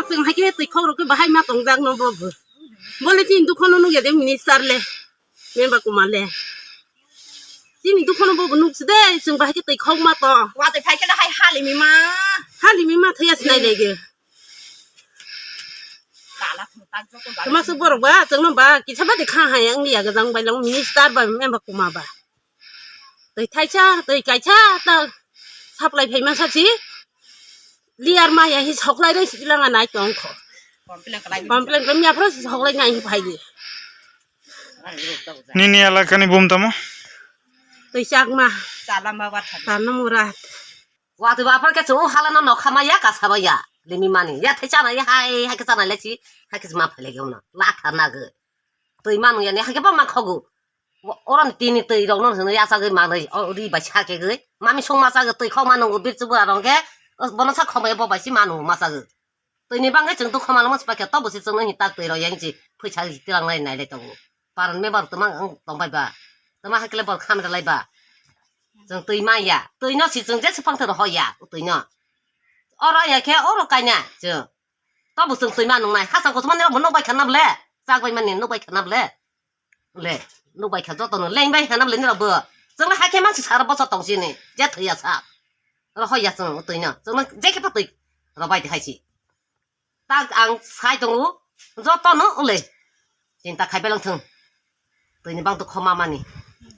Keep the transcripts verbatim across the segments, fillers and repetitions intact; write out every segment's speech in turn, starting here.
Chwng hai khe twi khok rok khe bahai ma tongjak no bo bo. Bo le chini dukha no nukya de minister le. Member kuma le. Chini dukha no bo bo nuk si de, chwng bahai khe twi khok ma to. Wa twi phai khe hai hali mi ma. Hali mi ma thaya sinai le ge. Tala thung tak joto ba. Tama su borok ba, chwng no ba, kisa ba de kha hai ang ya ga jang bai lang minister ba member kuma ba. Twi thaisa, twi kaisa ta supply phai ma sa si. Liar maya hi soklai rei si lang anai tong kho. Complain kalai. Complain kami aphro si soklai nai hi phai di. Nini elakani bum tamo? Twi chakma. Chala ma wa thani. Tano murat. Wa twi ba aphro ke chu hala no nokha ma ya kasa ba ya. Limi mani. Ya thai chana ya hai, hai ke chana le si. Hai ke ma phai le gyo no. La thar na ge. Twi manu ya ni hai ke ba ma khogu. Oro ni tini twi rok no hwnwi yachagwi manwi, o ri bai sa kegwi. Mami song machagwi twi khok manu bir chubura rong khe, bono sa khomai bo bai si manu machagwi. Twi ni bangwi chwng dukha malo masi pakhe tobo se chwng no hi tak twi rok yang chi phaisa ri tilang lai nai lai tongo. Paran member tongma ang tong bai ba. Tongma hakle bor khamra lai ba. Chwng twi ma ya. Twi no si chwng je se phang thoro ho ya. Twi no. Oro ya khe oro kaina chwng. Tobo chwng twi ma nung nai. Hasang kochma ni rok bo nuk bai kha na ble. Chak bai mani nuk bai kha na ble. Le, nuk bai kha joto no leng bai kha na le ni rok bo. Chwng le hakhe mansi sara bosa tong sini. Je thwi ya sa. Ro hoi ya chwng twi no. Chwng le je khe pa twi. Ro bai de hai si. Tak ang sai tongo. Joto no le. Chinta khai belang thung. Twi ni bang to khoma mani.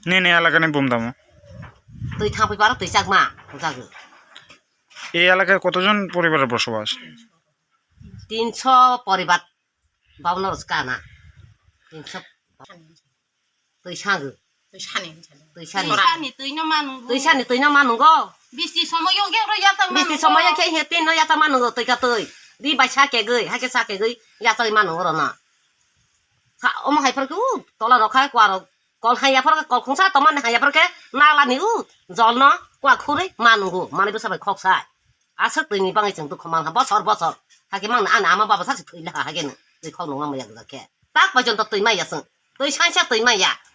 Nini elakani bum tamo? Twi thang pai paro twi chak ma. Jago. এই এলাকায় কতজন পরিবারের বসবাস? তিনশো পরিবার. Babono rwchwk kana. Tinsho. Twi sango. Twi sani. Twi sani. Twi sani twi no manungo. Twi sani twi no manungo. Bisti somoyo khe ro yachak manungo. Bisti somoyo khe he tin no yachak manungo twi ka twi. Di bai sa kegwi, ha khe sa kegwi yachak manungo ro no. Sa omo hai phar khe u tola rok khai kwa rok kol hai ya phar khe kol khungsa tomani hai ya phar khe nala ni u jol no kwa khuri manungo. Mani bwsa bai khok sai. Aswk twi ni bangwi chwng dukha man ha bosor bosor. Hakhe mang ani ama baba sa se thwi laha hakhe no twi khok nung ma ya khe. Tak bai jon to twi mai ya chwng. Twi sansa twi mai ya.